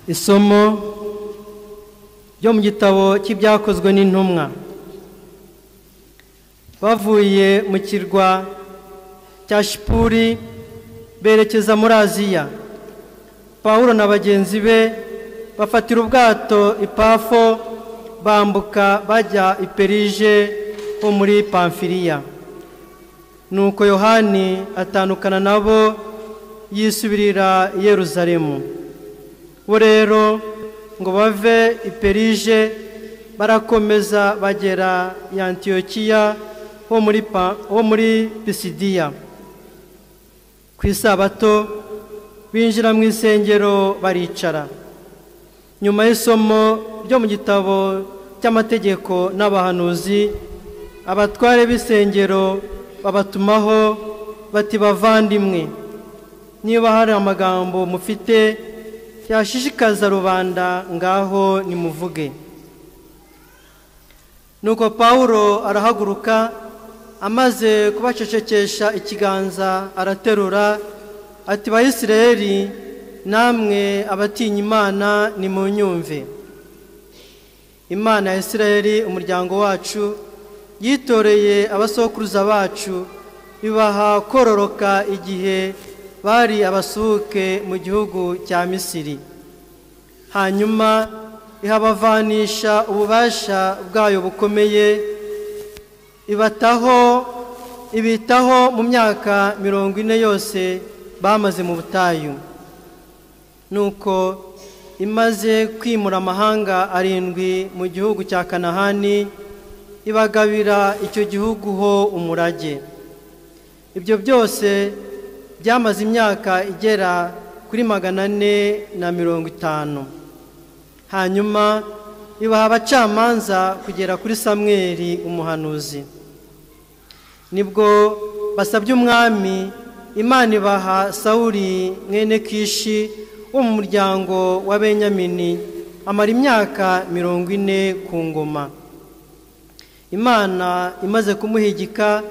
Isomo ryo mu gitabo cy'ibyakozwe n'intumwa. Bavuye mu kirwa cya Shipuri berekeza muri Aziya. Pawulo na bagenzi be bafatira ubwato i Pafo, bambuka bajya i Perije ho muri Pamfiliya. Nuko Yohani atandukana nabo yisubirira i Yeruzalemu. Bo rero ngo bave i Perije barakomeza bagera i Antiyokiya ho muri Pisidiya. Ku isabato binjira mu isengero baricara. Nyuma y'isomo ryo mu gitabo cy'amategeko n'abahanuzi, abatware b'isengero babatumaho bati: bavandimwe, niba hari amagambo mufite yashishikaza rubanda, ngaho nimuvuge. Nuko Pawulo arahaguruka, amaze kubacecekesha ikiganza araterura ati: Bayisiraheli namwe abatinya Imana nimunyumve. Imana ya Isiraheli umuryango wacu yitoreye abasokuruza bacu, ibaha kororoka igihe bari abasuhuke mu gihugu cya Misiri. Hanyuma ihabavanisha ububasha bwayo bukomeye, ibitaho mu myaka 40 yose bamaze mu butayu. Nuko imaze kwimura amahanga 7 mu gihugu cya Kanahani, ibagabira icyo gihugu ho umurage. Ibyo byose byamaze imyaka igera kuri 450. Hanyuma ibaha abacamanza kugera kuri Samweli umuhanuzi. Nibwo basabye umwami, Imana ibaha Sawuli mwene Kishi wo mu muryango wa Benyamini, amara imyaka 40 ku ngoma. Imana imaze kumuhigika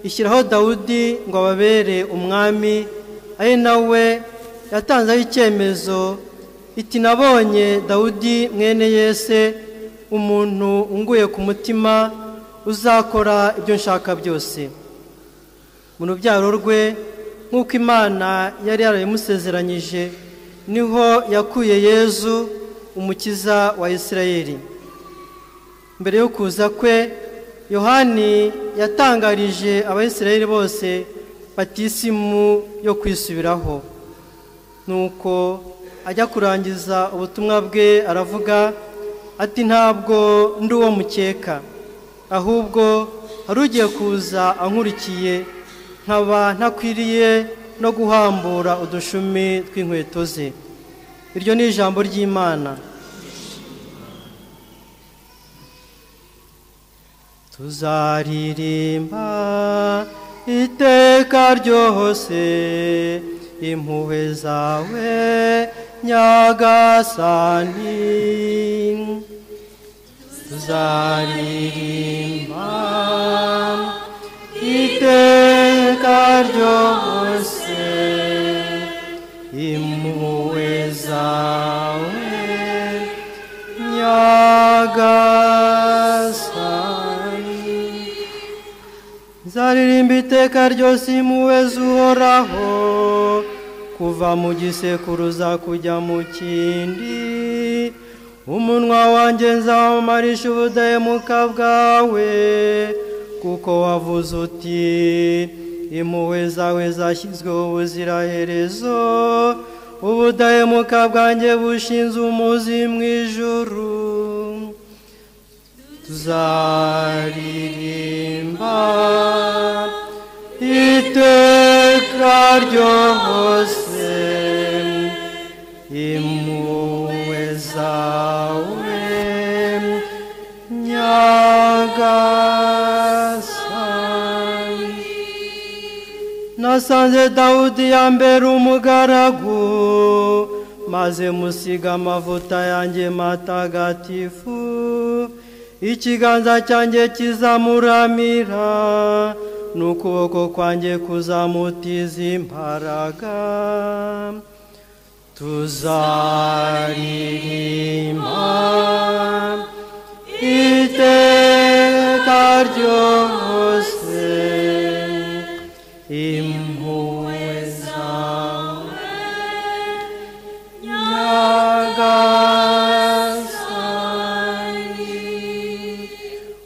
ishyiraho Dawudi ngo ababere umwami, ari nawe yatanzeho icyemezo iti: nabonye Dawudi mwene Yese, umuntu unguye ku mutima, uzakora ibyo nshaka byose. Mu rubyaro rwe, nk'uko Imana yari yarabimusezeranyije, niho yakuye Yezu umukiza wa Isirayeli. Mbere yo kuza kwe, Yohani yatangarije Abayisiraheli bose batisimu yo kwisubiraho. Nuko ajya kurangiza ubutumwa bwe aravuga ati: ntabwo ndi uwo mukeka, ahubwo hari ugiye kuza ankurikiye, nkaba ntakwiriye no guhambura udushumi tw'inkweto ze. Iryo ni ijambo ry'Imana. Tuzaririmba iteka ryose impuhwe zawe Nyagasani. Tuzaririmba iteka ryose impuhwe zawe Nyagasani. Nzaririmba iteka ryose impuhwe z'Uhoraho, kuva mu gisekuruza kujya mu kindi. Umunwa wanjye nzawumarisha ubudahemuka bwawe, kuko wavuze uti: impuhwe zawe zashyizweho ubuziraherezo, ubudahemuka bwanjye bushinze umuzi mu ijuru. Tuzaririmba iteka ryose impuhwe zawe Nyagasani. Nasanze Dawudi yambera umugaragu, maze musiga amavuta yanjye matagatifu. Ikiganza cyanjye kizamuramira, n'ukuboko kwanjye kuzamutiza imbaraga. Tuzaririmba iteka ryose impuhwe zawe Nyagasani.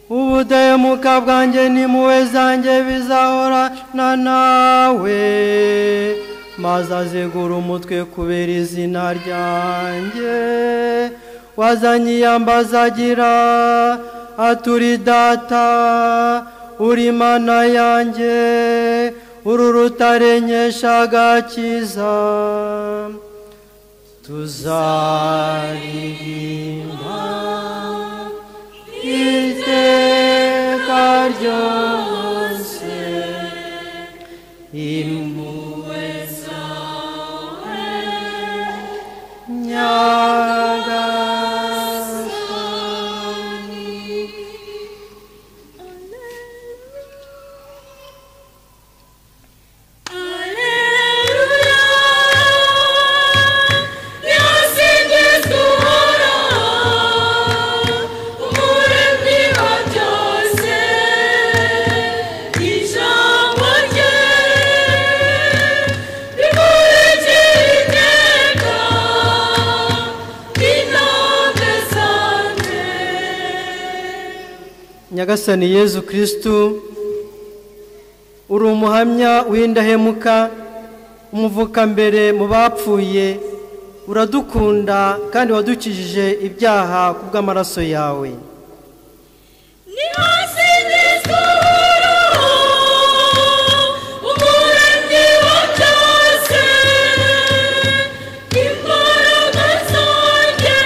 Ubudahemuka bwanjye n'impuhwe zanjye bizahorana nawe, maze azegura umutwe kubera izina ryanjye. Wazanye iyambaza agira aturi data, uri Mana yanjye, uru rutare nkesha agakiza. Tuzaririmba iteka ryose impuhwe zawe Nyagasani. Alleluia, niasingizwe Uhoraho, Umuremyi wa byose, ijambo rye rimurikira iteka intambwe zanjye. Nyagasani Yezu Kristu, uri umuhamya w'indahemuka, umuvukambere mu bapfuye, uradukunda kandi wadukijije ibyaha kubw'amaraso yawe. Niasingizwe Uhoraho, Umuremyi wa byose, imbaraga zanjye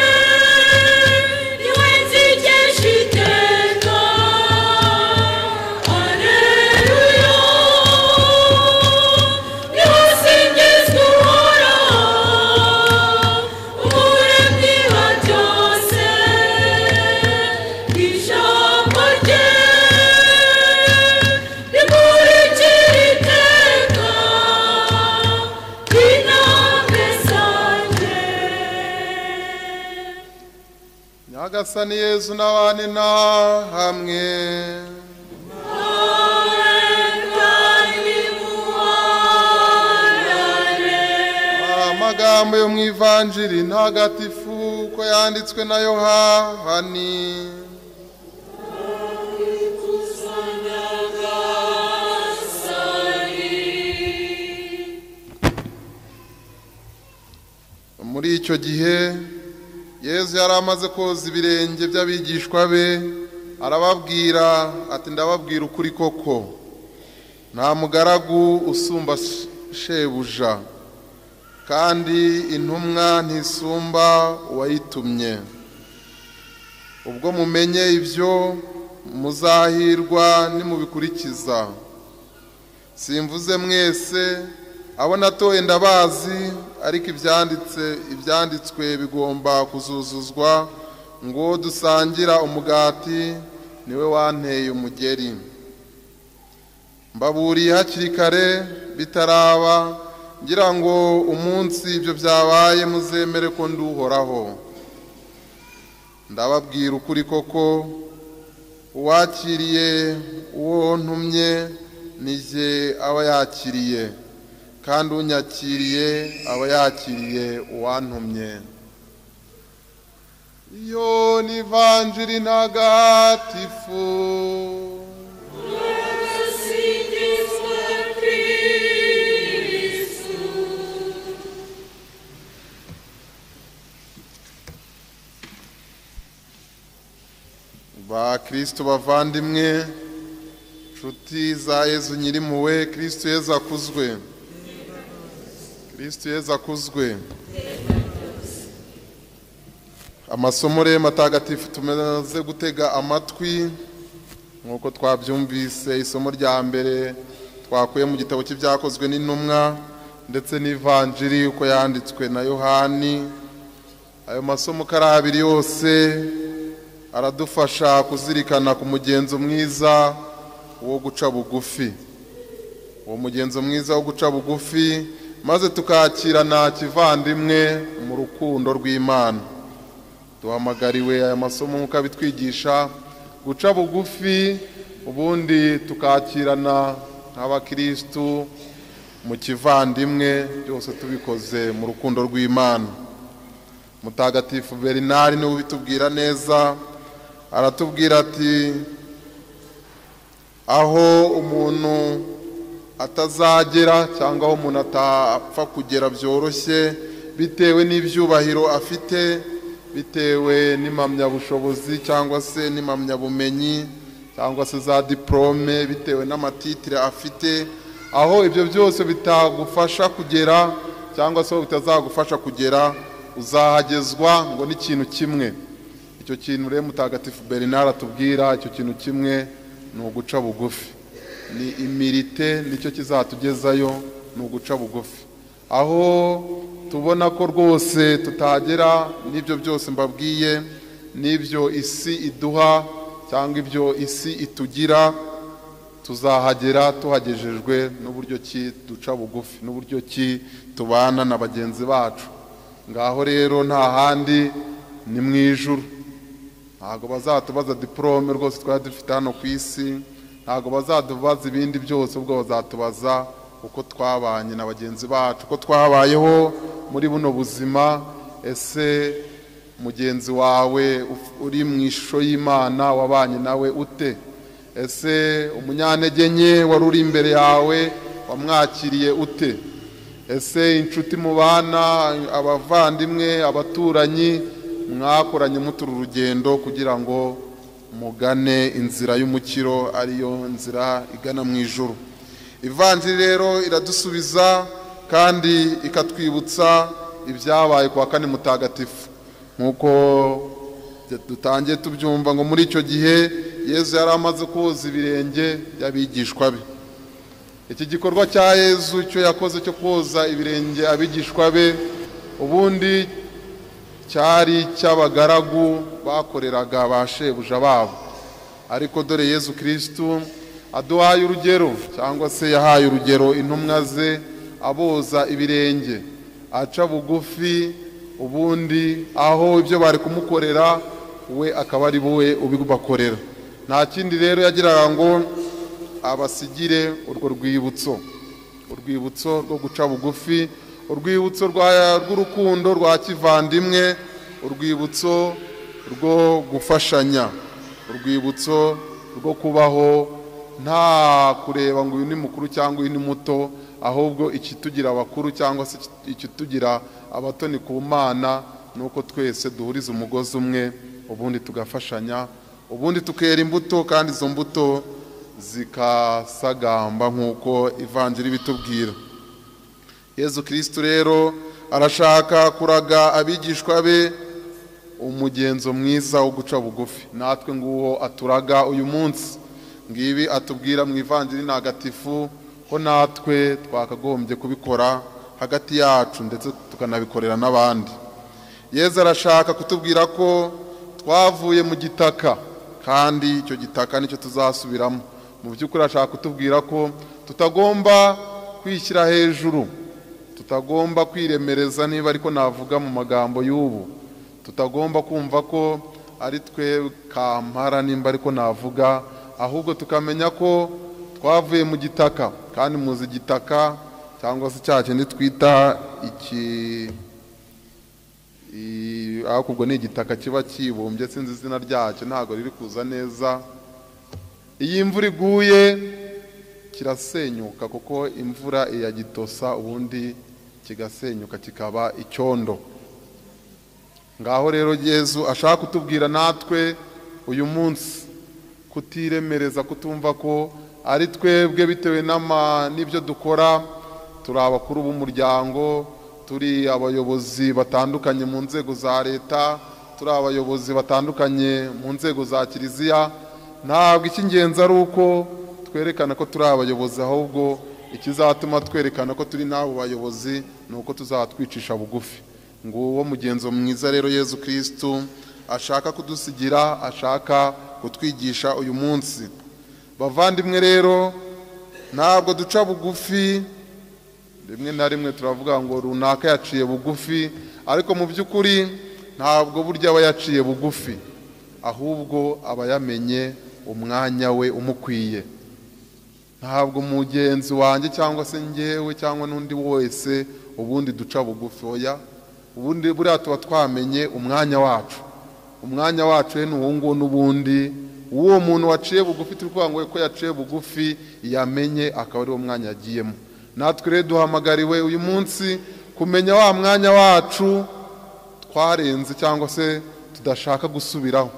niwe nzikesha iteka. Alleluia, niasingizwe Uhoraho, Umuremyi wa byose, ijambo rye rimurikira iteka intambwe zanjye. Nyagasani Yezu n'abane na hamwe. Amagambo yo mu Ivanjiri ntagatifu uko yanditswe na Yohani. Muri icyo gihe Yezu yari amaze koza ibirenge by'abigishwa be, arababwira ati: ndababwira ukuri koko, nta mugaragu usumba shebuja, kandi intumwa ntisumba uwayitumye. Ubwo mumenye ibyo, muzahirwa nimubikurikiza. Simvuze mwese, abo natoye ndabazi, ariko ibyanditswe bigomba kuzuzuzwa ngo dusangira umugati niwe wanteye umugeri. Mbaburiye hakiri kare bitaraba, ngira ngo umunsi ibyo byabaye muzemere ko nduhoraho. Ndababwira ukuri koko, uwakiriye uwo ntumye ni jye aba yakiriye, kandi unyakiriye aba yakiriye uwantumye. Iyo ni Ivanjiri ntagatifu. Singizwe Kristu. Ba Kristo bavandimwe, nshuti za Yezu nyirimpuhwe, Kristo Yezu akuzwe. Kristo Yezu akuzwe. Amasomo rero matagatifu tumaze gutega amatwi, nk'uko twabyumvise, isomo rya mbere twakuye mu gitabo cy'ibyakozwe n'intumwa ndetse n'ivanjiri uko yanditswe na Yohani. Ayo masomo uko ari abiri yose aradufasha kuzirikana ku mugenzo mwiza wo guca bugufi. Uwo mugenzo mwiza wo guca bugufi maze tukakirana kivandimwe mu rukundo rw'Imana. Duhamagariwe aya masomo nk'uko abitwigisha guca bugufi, ubundi tukakirana nk'abakristu mu kivandimwe, byose tubikoze mu rukundo rw'Imana. Mutagatifu Bernard niwe ubitubwira neza, aratubwira ati aho umuntu atazagera cyangwa aho umuntu atapfa kugera byoroshye bitewe n'ibyubahiro afite, bitewe n'impamyabushobozi cyangwa se n'impamyabumenyi cyangwa se za diplome, bitewe n'amatitire afite, aho ibyo byose bitagufasha kugera cyangwa se bitazagufasha kugera, uzahagezwa ngo n'ikintu kimwe. Icyo kintu rero Mutagatifu Bernard atubwira, icyo kintu kimwe ni uguca bugufi, ni imirite, nicyo kizatugezayo, ni uguca bugufi. Aho tubona ko rwose tutagera n'ibyo byose mbabwiye, n'ibyo isi iduha cyangwa ibyo isi itugira, tuzahagera tuhagejejwe n'uburyo ki duca bugufi, n'uburyo ki tubana na bagenzi bacu. Ngaho rero nta handi ni mu ijuru. Ntabwo bazatubaza diplome rwose twari dufite hano ku isi, ntabwo bazadubaza ibindi byose, ubwo bazatubaza uko twabanye na bagenzi bacu, uko twabayeho muri buno buzima. Ese mugenzi wawe uri mu ishusho y'Imana wabanye nawe ute? Ese umunyantege nke wari uri imbere yawe wamwakiriye ute? Ese inshuti mubana, abavandimwe, abaturanyi mwakoranye mutura urugendo kugira ngo mugane inzira y'umukiro, ariyo nzira igana mu ijuru? Ivanjiri rero iradusubiza kandi ikatwibutsa ibyabaye kwa kane mutagatifu, nk'uko dutangiye tubyumva ngo muri icyo gihe Yezu yari amaze koza ibirenge by'abigishwa be. Iki gikorwa cya Yezu cyo yakoze cyo koza ibirenge abigishwa be, ubundi cyari cy'abagaragu bakoreraga ba shebuja babo, ariko dore Yezu Kristu aduhaye urugero, cyangwa se yahaye urugero intumwa ze, aboza ibirenge, aca bugufi, ubundi aho ibyo bari kumukorera we akaba ari we ubibakorera. Nta kindi rero yagiraga ngo abasigire urwo rwibutso, urwibutso rwo guca bugufi, urwibutso rw'urukundo rwa kivandimwe, urwibutso rwo gufashanya, urwibutso rwo kubaho nta kureba ngo uyu ni mukuru cyangwa uyu ni muto, ahubwo ikitugira abakuru cyangwa se ikitugira abato ni ku Mana, nuko twese duhuriza umugozi umwe, ubundi tugafashanya, ubundi tukera imbuto, kandi izo mbuto zikasagamba nk'uko Ivanjiri bitubwira. Yezu Kristu rero arashaka kuraga abigishwa be umugenzo mwiza wo guca bugufi, natwe nguwo aturaga uyu munsi. Ngibi atubwira mu Ivanjiri ntagatifu ko natwe twakagombye kubikora hagati yacu, ndetse tukanabikorera n'abandi. Yezu arashaka kutubwira ko twavuye mu gitaka, kandi icyo gitaka nicyo tuzasubiramo. Mu by'ukuri arashaka kutubwira ko tutagomba kwishyira hejuru, tutagomba kwiremereza, niba ariko navuga mu magambo y'ubu, tutagomba kumva ko ari twe kampara, nimba ariko navuga, ahubwo tukamenya ko twavuye mu gitaka. Kandi muzi igitaka cyangwa se cya kindi twita iki, ahubwo ni igitaka kiba kibumbye, sinzi izina ryacyo, ntabwo riri kuza neza. Iyi imvura iguye kirasenyuka, kuko imvura iyagitosa, ubundi kigasenyuka kikaba icyondo. Ngaho rero Yezu ashaka kutubwira natwe uyu munsi kutiremereza, kutumva ko ari twebwe bitewe n'ibyo dukora, turi abakuru b'umuryango, turi abayobozi batandukanye mu nzego za leta, turi abayobozi batandukanye mu nzego za kiliziya. Ntabwo icy'ingenzi ari uko twerekana ko turi abayobozi, ahubwo ikizatuma twerekana ko turi n'abo bayobozi ni uko tuzatwicisha bugufi. Nguwo mugenzo mwiza rero Yezu Kristu ashaka kudusigira, ashaka kutwigisha uyu munsi. Bavandimwe rero, ntabwo duca bugufi Rimwe na rimwe turavuga ngo runaka yaciye bugufi, ariko mu by'ukuri ntabwo burya aba yaciye bugufi, ahubwo aba yamenye umwanya we umukwiye. Ntabwo mugenzi wanjye cyangwa se njyewe cyangwa n'undi wese ubundi duca bugufi, oya, ubundi buriya tuba twamenye umwanya wacu. Umwanya wacu ni uwo nguwo n'ubundi uwo muntu waciye bugufi turi kuvuga ngo ko yaciye bugufi yamenye akaba ari wo mwanya yagiyemo. Natwe rero duhamagariwe uyu munsi kumenya wa mwanya wacu twarenze cyangwa se tudashaka gusubiraho,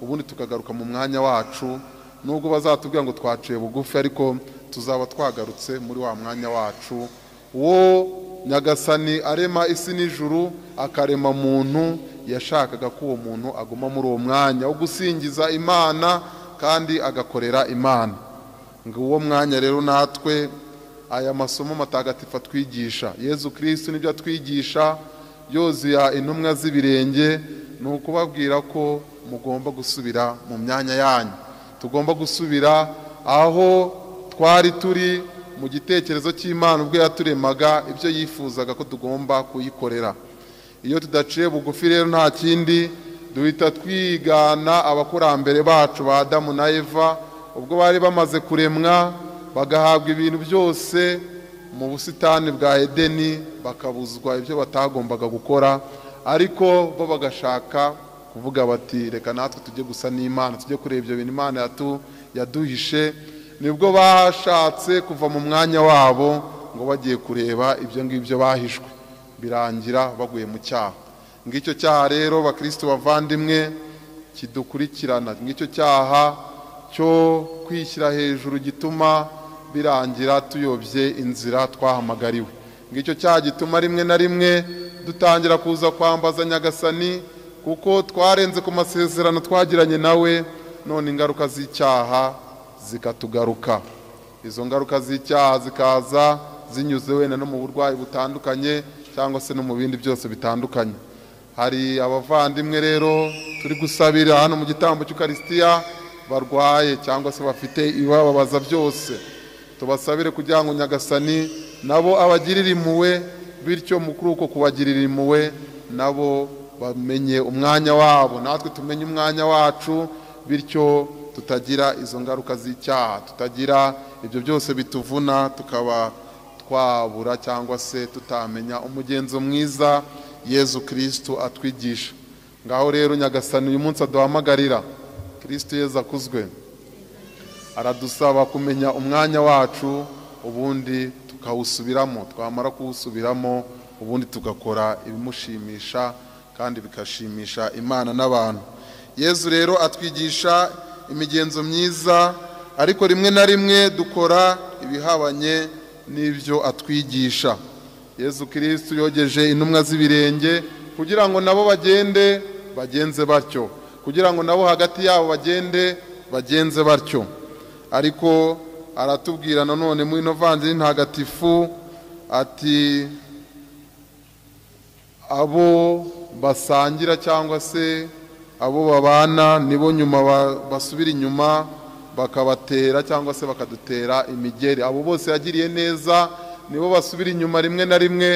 ubundi tukagaruka mu mwanya wacu. Nubwo bazatubwira ngo twaciye bugufi, ariko tuzaba twagarutse muri wa mwanya wacu wo Nyagasani arema isi n'ijuru akarema muntu, yashakaga ko uwo muntu aguma muri uwo mwanya wo gusingiza Imana kandi agakorera Imana. Ngo uwo mwanya rero natwe aya masomo matagatifu atwigisha, Yezu Kristo nibyo atwigisha yozuya intumwa z'ibirenge, ni ukubabwira ko mugomba gusubira mu myanya yanyu. Tugomba gusubira aho twari turi mu gitekerezo cy'Imana ubwo yaturemaga, ibyo yifuzaga ko tugomba kuyikorera. Iyo tudaciye bugufi rero nta kindi, duhita twigana abakurambere bacu ba Adamu na Eva, ubwo bari bamaze kuremwa bagahabwa ibintu byose mu busitani bwa Edeni, bakabuzwa ibyo batagombaga gukora, ariko bo bagashaka kuvuga bati reka natwe tujye gusa n'Imana, tujye kureba ibyo bintu Imana yaduhishe. Nibwo bashatse kuva mu mwanya wabo ngo bagiye kureba ibyo ngibyo bahishwe, birangira baguye mu cyaha. Ngicyo cyaha rero bakristo bavandimwe kidukurikirana, ngicyo cyaha cyo kwishyira hejuru gituma birangira tuyobye inzira twahamagariwe. Ngicyo cyaha gituma rimwe na rimwe dutangira kuza kwambaza Nyagasani, kuko twarenze ku masezerano twagiranye nawe, none ingaruka z'icyaha zikatugaruka. Izo ngaruka z'icyaha zikaza zinyuze wenda no mu burwayi butandukanye cyangwa se no mu bindi byose bitandukanye. Hari abavandimwe rero turi gusabira hano mu gitambo cy'Ukarisitiya barwaye cyangwa se bafite ibibababaza byose, tubasabire kugira ngo Nyagasani nabo abagirire impuhwe, bityo mukuru uko kubagirira impuhwe nabo bamenye umwanya wabo, natwe tumenye umwanya wacu, bityo tutagira izo ngaruka z'icyaha, tutagira ibyo byose bituvuna, tukaba twabura cyangwa se tutamenya umugenzo mwiza Yezu Kristo atwigisha. Ngaho rero Nyagasani uyu munsi aduhamagarira, Kristo Yezu akuzwe, aradusaba kumenya umwanya wacu, ubundi tukawusubiramo, twamara kuwusubiramo ubundi tugakora ibimushimisha kandi bikashimisha Imana n'abantu. Yezu rero atwigisha imigenzo myiza, ariko rimwe na rimwe dukora ibihabanye n'ibyo atwigisha. Yezu Kristo yogeje intumwa z'ibirenge kugira ngo nabo bagende bagenze batyo, kugira ngo nabo hagati yabo bagende bagenze batyo. Ariko aratubwira nanone mu ino vanjiri ntagatifu ati abo basangira cyangwa se abo babana nibo nyuma basubira inyuma bakabatera cyangwa se bakadutera imigeri. Abo bose yagiriye neza nibo basubira inyuma rimwe na rimwe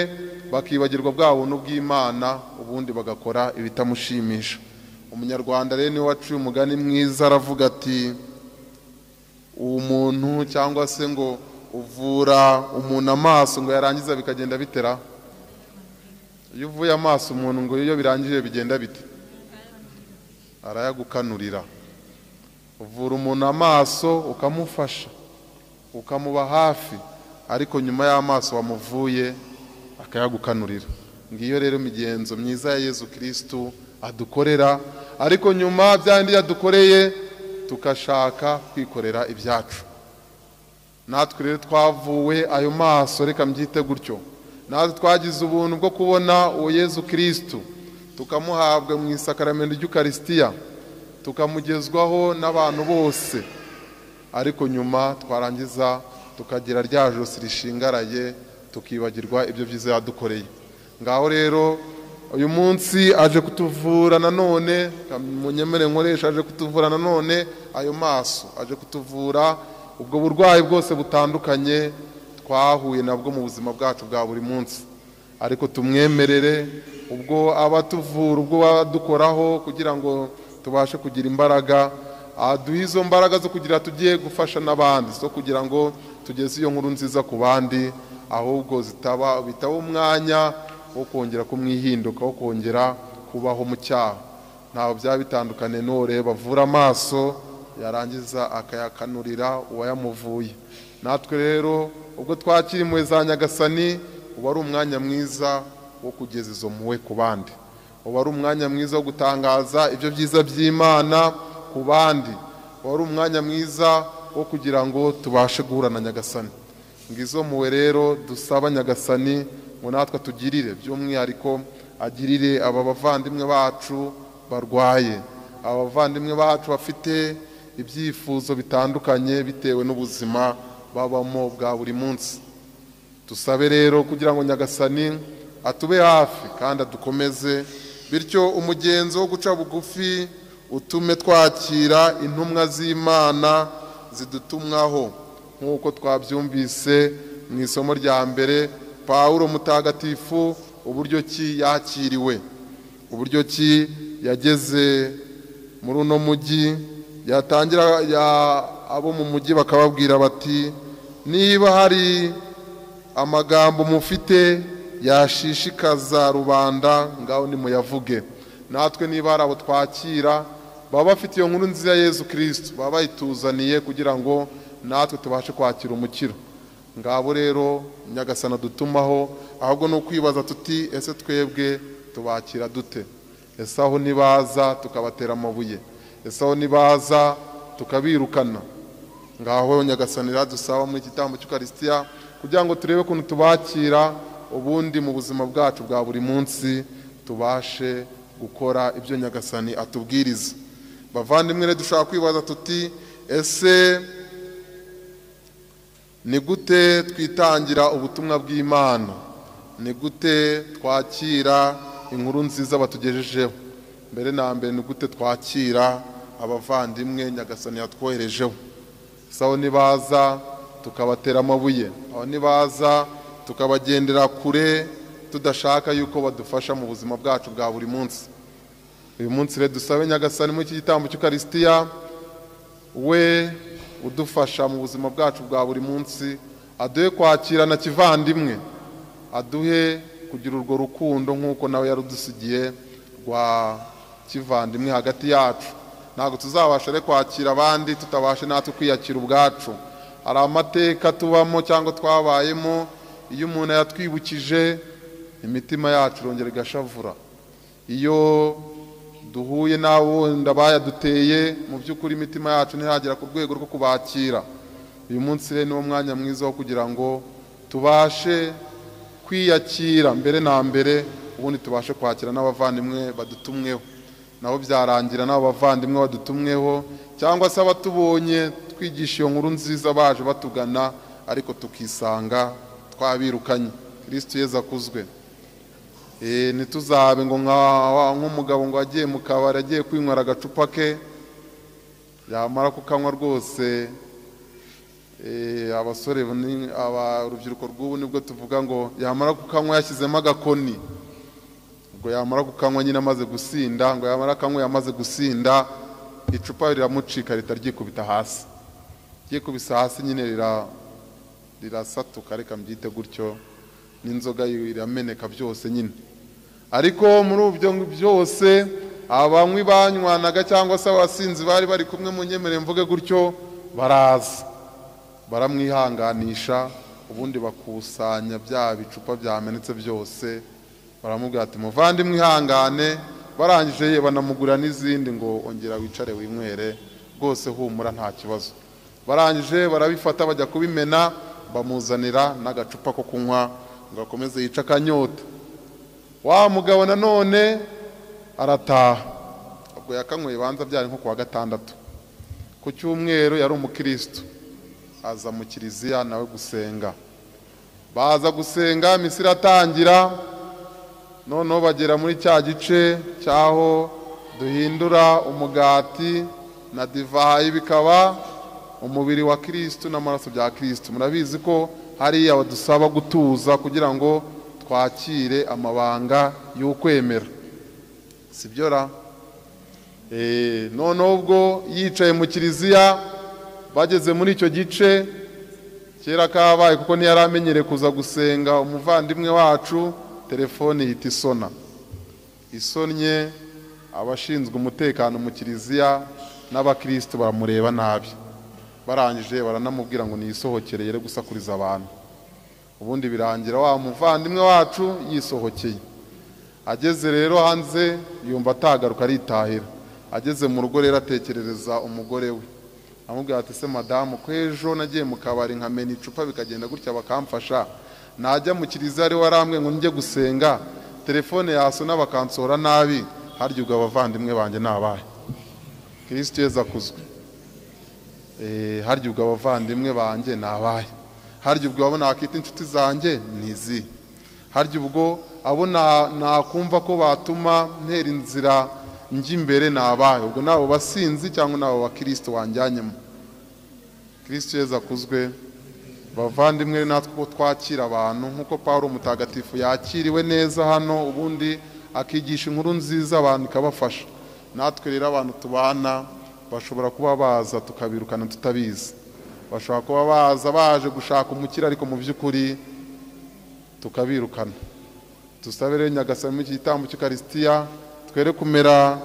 bakibagirwa bwa buntu bw'Imana, ubundi bagakora ibitamushimisha. Umunyarwanda rero niwe waciye umugani mwiza, aravuga ati umuntu cyangwa se ngo uvura umuntu amaso ngo yarangiza bikagenda bitera. Iyo uvuye amaso umuntu ngo iyo birangije bigenda bite? Arayagukanurira. Uvura umuntu amaso ukamufasha, ukamuba hafi, ariko nyuma y'amaso wamuvuye akayagukanurira. Ngiyo rero migenzo myiza ya Yezu Kristo adukorera, ariko nyuma byandi yadukoreye tukashaka kwikorera ibyacu. Natwe rero twavuwe ayo maso, reka mbyite gutyo, natwe twagize ubuntu bwo kubona uwo Yezu Kristo, tukamuhabwa mu isakaramento ry'Ukarisitiya, tukamugezwaho n'abantu bose, ariko nyuma twarangiza tukagira rya josi rishingaraye, tukibagirwa ibyo byiza yadukoreye. Ngaho rero uyu munsi aje kutuvura nanone, munyemere nkoresha, aje kutuvura nanone ayo maso, aje kutuvura ubwo burwayi bwose butandukanye twahuye nabwo mu buzima bwacu bwa buri munsi. Ariko tumwemerere ubwo abatuvura, ubwo badukoraho kugira ngo tubashe kugira imbaraga, aduhe izo mbaraga zo kugira tugiye gufasha n'abandi, zo kugira ngo tugeze iyo nkuru nziza ku bandi, ahubwo zitaba bitaba umwanya wo kongera kumwihinduka, wo kongera kubaho mu cyaha. Ntaho byaba bitandukanye n'ureba avura amaso yarangiza akayakanurira uwayamuvuye. Natwe rero ubwo twakira impuhwe za Nyagasani, uba ari umwanya mwiza wo kugeza izo mpuhwe ku bandi, uba ari umwanya mwiza wo gutangaza ibyo byiza by'Imana ku bandi, uba ari umwanya mwiza wo kugira ngo tubashe guhura na Nyagasani. Ngizo mpuhwe rero dusaba Nyagasani ngo natwe tugirire, by'umwihariko agirire aba bavandimwe bacu barwaye, aba bavandimwe bacu bafite ibyifuzo bitandukanye bitewe n'ubuzima babamo bwa buri munsi. Dusabe rero kugira ngo Nyagasani atube hafi kandi adukomeze, bityo umugenzo wo guca bugufi utume twakira intumwa z'Imana zidutumwaho, nk'uko twabyumvise mu isomo rya mbere. Pawulo mutagatifu uburyo ki yakiriwe, uburyo ki yageze muri uno mujyi, yatangira abo mu mujyi bakababwira bati niba hari amagambo mufite yashishikaza rubanda ngaho nimuyavuge. Natwe niba hari abo twakira baba bafite iyo nkuru nziza ya Yezu Kristo, baba bayituzaniye kugira ngo natwe tubashe kwakira umukiro. Ngabo rero Nyagasani adutumaho, ahubwo ni ukwibaza tuti ese twebwe tubakira dute? Ese aho nibaza tukabatera amabuye? Ese aho nibaza tukabirukana? Ngaho Nyagasani radusaba muri iki gitambo cy'Ukarisitiya kugira ngo turebe ukuntu tubakira, ubundi mu buzima bwacu bwa buri munsi tubashe gukora ibyo Nyagasani atubwiriza. Bavandimwe rero dushobora kwibaza tuti ese ni gute twitangira ubutumwa bw'Imana? Ni gute twakira inkuru nziza batugejejeho? Mbere na mbere ni gute twakira abavandimwe Nyagasani yatwoherejeho? Sawo nibaza tukabatera amabuye, aho nibaza tukabagendera kure, tudashaka yuko badufasha mu buzima bwacu bwa buri munsi. Uyu munsi rero dusabe Nyagasani muri iki gitambo cy'Ukarisitiya, we udufasha mu buzima bwacu bwa buri munsi, aduhe kwakirana kivandimwe, aduhe kugira urwo rukundo nk'uko nawe yarudusigiye rwa kivandimwe hagati yacu. Ntabwo tuzabasha rero kwakira abandi tutabashe natwe kwiyakira ubwacu. Hari amateka tubamo cyangwa twabayemo, iyo umuntu yatwibukije imitima yacu irongera igashavura. Iyo duhuye n'abo bayaduteye, mu by'ukuri imitima yacu ntiragera ku rwego rwo kubakira. Uyu munsi rero niwo mwanya mwiza wo kugira ngo tubashe kwiyakira mbere na mbere, ubundi tubashe kwakira n'abavandimwe badutumweho. Nabo byarangira n'abo bavandimwe badutumweho, cyangwa se abatubonye twigisha iyo nkuru nziza baje batugana, ariko tukisanga twabirukanye. Kristo Yezu akuzwe. Ntituzabe ngo nk'umugabo ngo agiye mu kabari agiye kwinywera agacupa ke, yamara kukanywa rwose, abasore urubyiruko rw'ubu nibwo tuvuga ngo yamara kukanywa yashyizemo agakoni, ngo yamara kukanywa nyine amaze gusinda, ngo yamara kanywa yamaze gusinda, icupa riramucika ritaryikubita hasi, ryikubise hasi nyine rirasatuka, reka mbyite gutyo, n'inzoga irameneka byose nyine. Ariko muri ubyo byose abanywi banywanaga cyangwa se abasinzi bari bari kumwe, mu nyemere mvuge gutyo, baraza baramwihanganisha, ubundi bakusanya bya bicupa byamenetse byose, baramubwira ati muvandimwe ihangane. Barangije banamugura n'izindi ngo ongera wicare winywere rwose, humura nta kibazo. Barangije barabifata bajya kubimena, bamuzanira n'agacupa ko kunywa ngo akomeze yice akanyota. Wa mugabo nanone arataha, ubwo yakanyweye banza byari nko kuwa gatandatu, ku cyumweru yari umukristo, aza mu kiliziya nawe gusenga. Baza gusenga, misa iratangira, noneho bagera muri cya gice cyaho duhindura umugati na divayi bikaba umubiri wa Kristo n'amaraso bya Kristo. Murabizi ko hariya badusaba gutuza kugira ngo twakire amabanga y'ukwemera, sibyo ra? Noneho ubwo yicaye mu kiliziya, bageze muri icyo gice, kera kabaye kuko ntiyari amenyereye kuza gusenga, umuvandimwe wacu telefone ihita isona. Isonnye, abashinzwe umutekano mu kiliziya n'abakristo baramureba nabi, barangije baranamubwira ngo niyisohokere yere gusakuriza abantu. Ubundi birangira wa muvandimwe wacu yisohokeye. Ageze rero hanze yumva atagaruka, aritahira. Ageze mu rugo rero atekerereza umugore we, amubwira ati: "Se madamu, ko ejo nagiye mu kabari nkamena icupa bikagenda gutya bakamfasha, najya mu kiliziya ari warambwe ngo njye gusenga, telefone yasona bakansohora nabi, harya ubwo abavandimwe banjye nabahe?" Kristo Yezu akuzwe. Harya ubwo abavandimwe banjye nabahe? Harya ubwo abo nakita inshuti zanjye nizi? Harya ubwo abo nakumva ko batuma ntera inzira njya imbere nabahe? Ubwo nabo basinzi cyangwa nabo bakristo wanjyanyemo? Kristo Yezu akuzwe. Bavandimwe, natwe ko twakira abantu nk'uko Pawulo mutagatifu yakiriwe neza hano, ubundi akigisha inkuru nziza abantu ikabafasha, natwe rero abantu tubana bashobora kuba baza tukabirukana tutabizi, bashobora kuba baza baje gushaka umukiro ariko mu by'ukuri tukabirukana. Dusabe rero Nyagasani muri iki gitambo cy'Ukarisitiya twere kumera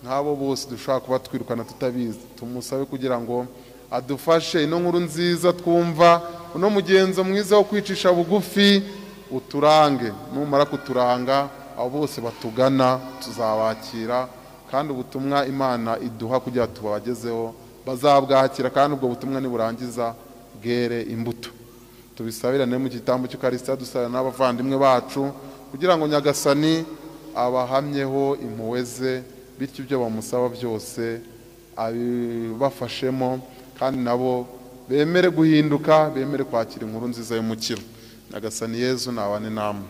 nk'abo bose dushobora kuba twirukana tutabizi. Tumusabe kugira ngo adufashe ino nkuru nziza twumva, uno mugenzo mwiza wo kwicisha bugufi uturange. Numara kuturanga, abo bose batugana tuzabakira, kandi ubutumwa Imana iduha kugira tubagezeho bazabwakira, kandi ubwo butumwa niburangiza bwere imbuto. Tubisabirane mu gitambo cy'Ukarisitiya, dusabira n'abavandimwe bacu kugira ngo Nyagasani abahamyeho impuhwe ze, bityo ibyo bamusaba byose abibafashemo, kandi nabo bemere guhinduka, bemere kwakira inkuru nziza y'umukiro. Nyagasani Yezu nabane namwe.